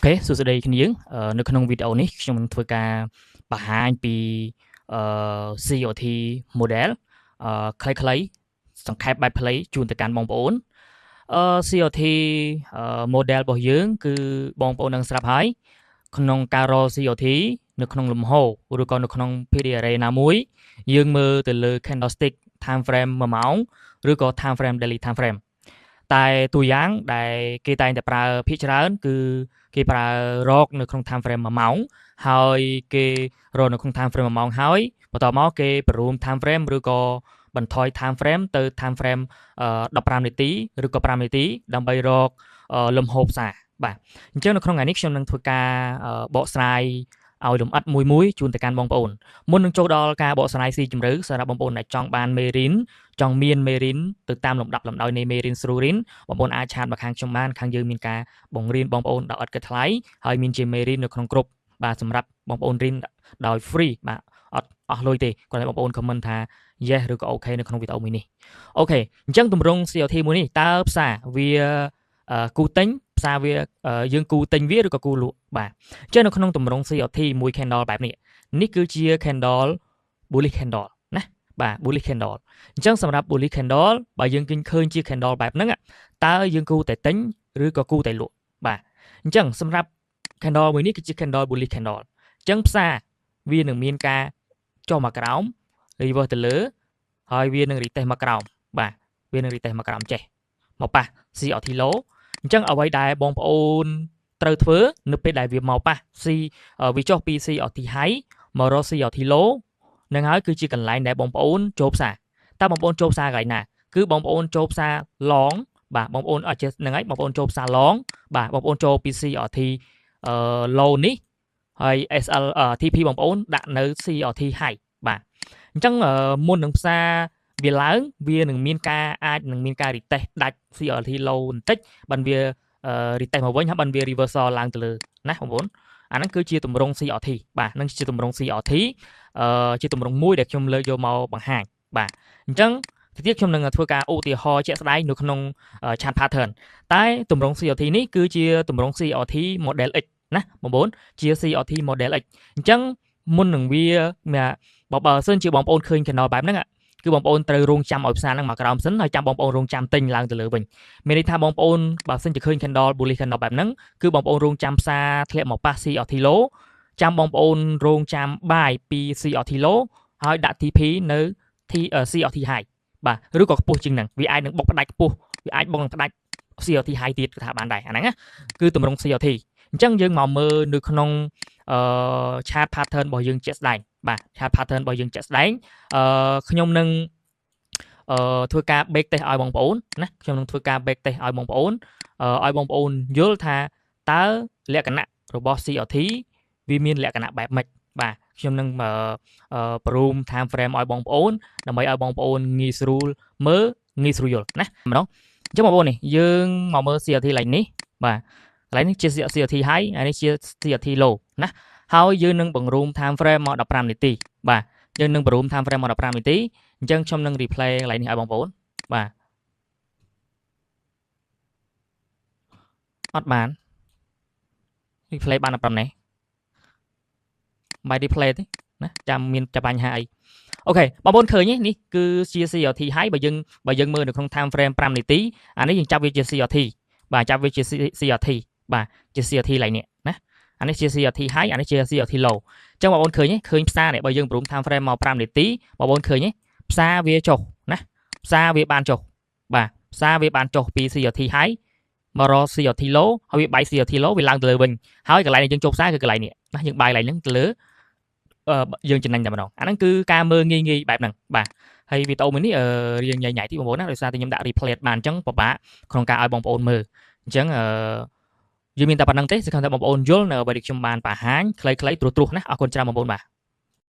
OK សួស្តីគ្នាយើងនៅក្នុងវីដេអូនេះខ្ញុំនឹងធ្វើការបង្ហាញពីអឺ CRT model ខ្លីៗសង្ខេបបែបខ្លីជូនទៅកាន់បងប្អូនCRT model របស់យើងគឺបងប្អូននឹងស្រាប់ហើយក្នុងការរក CRT នៅក្នុងលំហឬក៏នៅក្នុង PD array ណាមួយយើងមើលទៅលើ candlestick time frame 1ម៉ោងឬក៏ time frame daily time frame តែតួយ៉ាងដែលគេតែងតែប្រើភាគច្រើនគឺគេប្រើរកនៅក្នុង time frame 1ម៉ោងហើយគេរកនៅក្នុង time frame 1ម៉ោងហើយបន្ទាប់មកគេបរួម time frame ឬក៏បន្ថយ time frame ទៅ time frame 15នាទីឬក៏5នាទីដើម្បីរកលំហូរផ្សារបាទអញ្ចឹងនៅក្នុងថ្ងៃនេះខ្ញុំនឹងធ្វើការបកស្រាយឲ្យលម្អិតមួយមួយជូនទៅកាន់បងប្អូនមុននឹងចូលដល់ការបកស្រាយស៊ីជម្រៅសម្រាប់បងប្អូនដែលចង់បានមេរៀនចង់មានមេរៀនទៅតាមលំដាប់លំដោយនៃមេរៀនស្រួលរៀនបងប្អូនអាច chat មកខាងខ្ញុំបានខាងយើងមានការបង្រៀនបងប្អូនដោយឥតគិតថ្លៃហើយមានជាមេរៀននៅក្នុងក្រុមបាទសម្រាប់បងប្អូនរៀនដោយ free បាទអត់អស់លុយទេគ្រាន់តែបងប្អូន comment ថា yes ឬក៏ OK នៅក្នុងវីដេអូមួយនេះOK អញ្ចឹងទម្រង់ CRT មួយនេះតើផ្សារវាគូទិញផ្សារវាយើងគូទិញវាឬក៏គូលក់បាទអញ្ចឹងនៅក្នុងទម្រង់ CRT មួយ candle បែបនេះនេះគឺជា candle bullish candle ណាបាទ bullish candle អញ្ចឹងសម្រាប់ bullish candle បើយើងឃើញជា candle បែបហ្នឹងតើយើងគូតែទិញឬក៏គូតែលក់បាទអញ្ចឹងសម្រាប់ candle មួយនេះគឺជា candle bullish candle អញ្ចឹងផ្សារវានឹងមានការចុះមកក្រោម reverse ទៅលើហើយវានឹង retest មកក្រោមបាទវានឹង retest មកក្រោមចេះមកប៉ះ CRT low អញ្ចឹងអ្វីដែលបងប្អូនត្រូវធ្វើនៅពេលដែលវាមកប៉ះ C វាចុះពី CRT high មករក CRT low នឹងហើយគឺជាកន្លែងដែលបងប្អូនចូលផ្សារតើបងប្អូនចូលផ្សារកន្លែងណាគឺបងប្អូនចូលផ្សារ long បាទបងប្អូនអត់ចេះហ្នឹងហើយបងប្អូនចូលផ្សារ long បាទបងប្អូនចូលពី CRT low នេះហើយ SL TP បងប្អូនដាក់នៅ CRT high បាទអញ្ចឹងមុននឹងផ្សារវាឡើងវានឹងមានការអាចនឹងមានការ retest ដាច់ CRT low បន្តិចបានវា retest មកវិញហើយបានវា reversal ឡើងទៅលើណាបងប្អូនអាហ្នឹងគឺជាទម្រង់ CRT បាទហ្នឹងជាទម្រង់ CRT ជាទម្រង់មួយដែលខ្ញុំលើកយកមកបង្ហាញបាទអញ្ចឹងទៅទៀតខ្ញុំនឹងធ្វើការឧទាហរណ៍ជាក់ស្ដែងនៅក្នុង chart pattern តែទម្រង់ CRT នេះគឺជាទម្រង់ CRT model X ណាបងប្អូនជា CRT model X អញ្ចឹងមុននឹងវាបើសិនជាបងប្អូនឃើញ candle បែបហ្នឹងគឺបងប្អូនត្រូវរងចាំឲ្យផ្សារហ្នឹងមកក្រោមសិនហើយចាំបងប្អូនរងចាំទិញឡើងទៅលើវិញមានន័យថាបងប្អូនបើសិនជាឃើញ candle bullish candle បែបហ្នឹងគឺបងប្អូនរងចាំផ្សារធ្លាក់មកប៉ះ CRT low ចាំបងប្អូនរងចាំ buy ពី CRT low ហើយដាក់ TP នៅ CRT high បាទឬក៏ខ្ពស់ជាងហ្នឹងវាអាចនឹងបុកផ្ដាច់ខ្ពស់វាអាចបុកនឹងផ្ដាច់ CRT high ទៀតគឺថាបានដែរអាហ្នឹងណាគឺទម្រង់ CRT អញ្ចឹងយើងមកមើលនៅក្នុងអឺ chart pattern របស់យើងជាក់ស្ដែងបាទ chart pattern របស់យើងជាក់ស្ដែងខ្ញុំនឹងធ្វើការ back test ឲ្យបងប្អូនណាខ្ញុំនឹងធ្វើការ back test ឲ្យបងប្អូនឲ្យបងប្អូនយល់ថាតើលក្ខណៈរបស់ CRT វាមានលក្ខណៈបែបម៉េចបាទខ្ញុំនឹងប្រូម time frame ឲ្យបងប្អូនដើម្បីឲ្យបងប្អូនងាយស្រួលមើលងាយស្រួលយល់ណាម្ដងអញ្ចឹងបងប្អូននេះយើងមកមើល CRT ឡើងនេះបាទកន្លែងនេះជា CRT high ហើយនេះជា CRT low ណាហើយយើងនឹងបង្រួម time frame មក15នាទីបាទយើងនឹងបង្រួម time frame មក15នាទីអញ្ចឹងខ្ញុំនឹង replay កន្លែងនេះឲ្យបងប្អូនបាទអត់បាន replay បានតែប៉ុណ្ណេះបាយ replay ទេណាចាំមានបញ្ហាអីOK បងប្អូនឃើញនេះគឺជា CRT high បើយើងមើលនៅក្នុង time frame 5នាទីអានេះយើងចាប់វាជា CRT បាទចាប់វាជា CRT បាទជា CRT ឡើងនេះណាអានេះជា CRT high អានេះជា CRT low អញ្ចឹងបងប្អូនឃើញទេឃើញផ្សារនេះបើយើងប្រួម time frame មក5នាទីបងប្អូនឃើញទេផ្សារវាចុះណាផ្សារវាបានចុះបាទផ្សារវាបានចុះពី CRT high មករក CRT low ហើយវាបាយ CRT low វាឡើងទៅលើវិញហើយកន្លែងដែលយើងចូលផ្សារគឺកន្លែងនេះណាយើងបាយកន្លែងហ្នឹងទៅលើយើងចំណេញតែម្ដងអាហ្នឹងគឺការមើលងាយងាយបែបហ្នឹងបាទហើយវីដេអូមួយនេះរៀងញ៉ៃញ៉ៃតិចបងប្អូនណាដោយសារតែខ្ញុំដាក់ replay បានអញ្ចឹងពិបាកក្នុងការឲ្យបងប្អូនមើលអញ្ចឹងយើងមានតែប៉ុណ្្នឹងទេសង្ឃឹមថាបងប្អូនយល់នៅអ្វីដែលខ្ញុំបានបង្ហាញខ្លីៗត្រួសៗណាអរគុណច្រើនបងប្អូនបាទ។